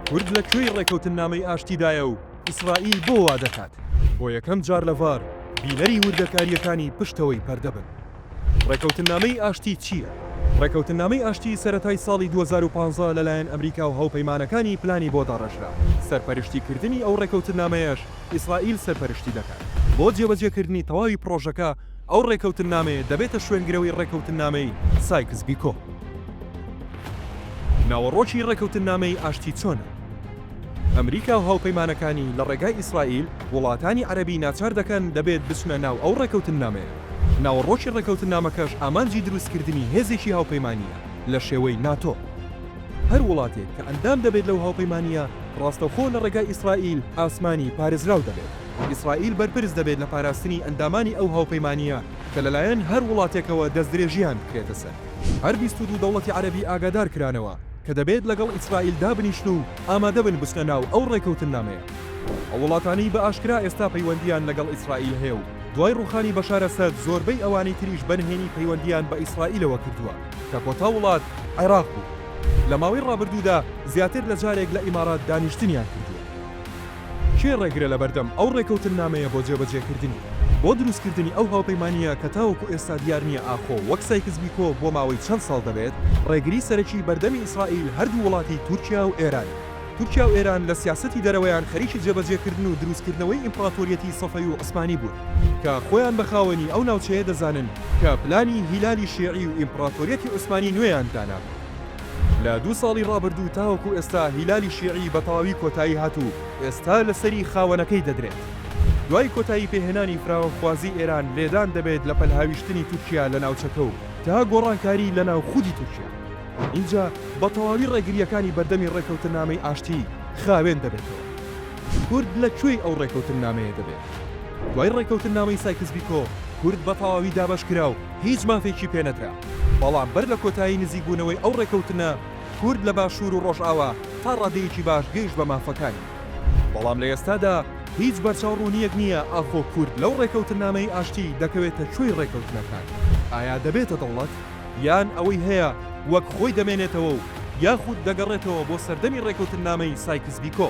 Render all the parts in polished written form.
کورد لە کوێی ڕێکەوتننامەی ئاشتیدایە و ئیسرائیل بۆ وا دەکات؟ بۆ یەکەم جار لە ڤار بینەری وردەکارییەکانی پشتەوەی پەردە بن. ڕێکەوتننامەی ئاشتی چییە؟ ڕێکەوتننامەی ئاشتی سەرەتای ساڵی 2015 لەلایەن ئەمریکا و هاوپەیمانەکانی پلانی بۆ داڕێژرا، سەرپەرشتیکردنی ئەو ڕێکەوتننامەیەش ئیسرائیل سەرپەرشتی دەکات. بۆ جێبەجێکردنی تەواوی پڕۆژەکە ئەو ڕێکەوتننامەیە دەبێتە شوێنگرەوەی ڕێکەوتننامەی سایکس بیکۆ. ناوەڕۆکی ڕێکەوتننامەی ئاشتی چۆنە؟ ئەمریکا و هاوپەیمانەکانی لە ڕێگای ئیسرائیل وڵاتانی عەرەبی ناچار دەکەن دەبێت بچنە ناو ئەو ڕێکەوتننامەیە. ناوەڕۆکی ڕێکەوتننامەکەش ئامانجی دروستکردنی هێزێکی هاوپەیمانییە لە شێوەی ناتۆ. هەر وڵاتێک کە ئەندام دەبێت لەو هاوپەیمانییە ڕاستەوخۆ لە ڕێگای ئیسرائیل ئاسمانی پارێزراو دەبێت. ئیسرائیل بەرپرس دەبێت لە پاراستنی ئەندامانی ئەو هاوپەیمانییە کە لەلایەن هەر وڵاتێکەوە دەستدرێژییان بکرێتە سەر. هەر 22 دەوڵەتی عەرەبی ئاگادار کرانەوە کە دەبێت لەگەڵ ئیسرائیل دابنیشن و ئامادەبن بچنە ناو ئەو ڕێکەوتننامەیە. ئەو وڵاتانەی بە ئاشکرا ئێستا پەیوەندییان لەگەڵ ئیسرائیل هەیە و دوای ڕووخانی بەشار ئەسەد زۆربەی ئەوانەی تریش بەنهێنی پەیوەندییان بە ئیسرائیلەوە کردووە کە کۆتا وڵات عێراق بوو لە ماوەی ڕابردوودا زیاتر لە جارێک لە ئیمارات دانیشتنیان کردووە. کێ ڕێگرە لەبەردەم ئەو ڕێکەوتننامەیە بۆ جێبەجێکردنی؟ بۆ دروستکردنی ئەو هاوپەیمانییە کە تاوەکو ئێستا دیار نییە ئاخۆ وەک سایکس بیکۆ بۆ ماوەی چەند ساڵ دەبێت، ڕێگری سەرەکی بەردەمی ئیسرائیل هەردوو وڵاتی تورکیا و ئێرانە. تورکیا و ئێران لە سیاسەتی دەرەوەیان خەریکی جێبەجێکردن و دروستکردنەوەی ئیمپڕاتۆریەتی سەفەوی و عوسمانی بوون کە خۆیان بە خاوەنی ئەو ناوچەیە دەزانن کە پلانی هیلالی شیعی و ئیمپڕاتۆریەتی عوسمانی نوێیان دانابوو. لە دوو ساڵی ڕابردوو تاوەکو ئێستا هیلالی شیعی بە تەواوی کۆتایی هات و ئێستا لەسەری خاوەنەکەی دەدرێت. دوای کۆتایی پێهێنانی فراوانخوازی ئێران لێدان دەبێت لە پەلهاویشتنی تورکیا لە ناوچەکە و تا گۆڕانکاری لە ناو خودی تورکیا. ئینجا بە تەواوی ڕێگرییەکانی بەردەمی ڕێکەوتننامەی ئاشتی خاوێن دەبێتەوە. کورد لە کوێی ئەو ڕێکەوتننامەیە دەبێت؟ دوای ڕێکەوتننامەی سایکس بیکۆ کورد بە تەواوی دابەش کرا و هیچ مافێکی پێ نەدرا، بەڵام بەر لە کۆتایی نزیکبوونەوەی ئەو ڕێکەوتنە کورد لە باشوور و ڕۆژئاوا تا ڕادەیەکی باش گەیشت بە مافەکانی. بەڵام لە ئێستادا هیچ بەرچاو ڕوونییەک نییە ئاخۆ کورد لەو ڕێکەوتننامەی ئاشتی دەکەوێتە کوێی ڕێکەوتنەکان؟ ئایا دەبێتە دەوڵەت؟ یان ئەوەی هەیە وەک خۆی دەمێنێتەوە و یاخود دەگەڕێتەوە بۆ سەردەمی ڕێکەوتننامەی سایکس بیکۆ؟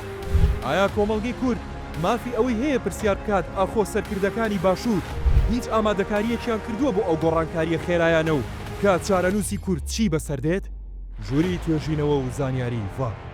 ئایا کۆمەڵگەی کورد مافی ئەوەی هەیە پرسیار بکات ئاخۆ سەرکردەکانی باشوور هیچ ئامادەکارییەکیان کردووە بۆ ئەو گۆڕانکارییە خێرایانە و کە چارەنووسی کورد چی بەسەر دێت؟ ژووری توێژینەوە و زانیاری ڤار.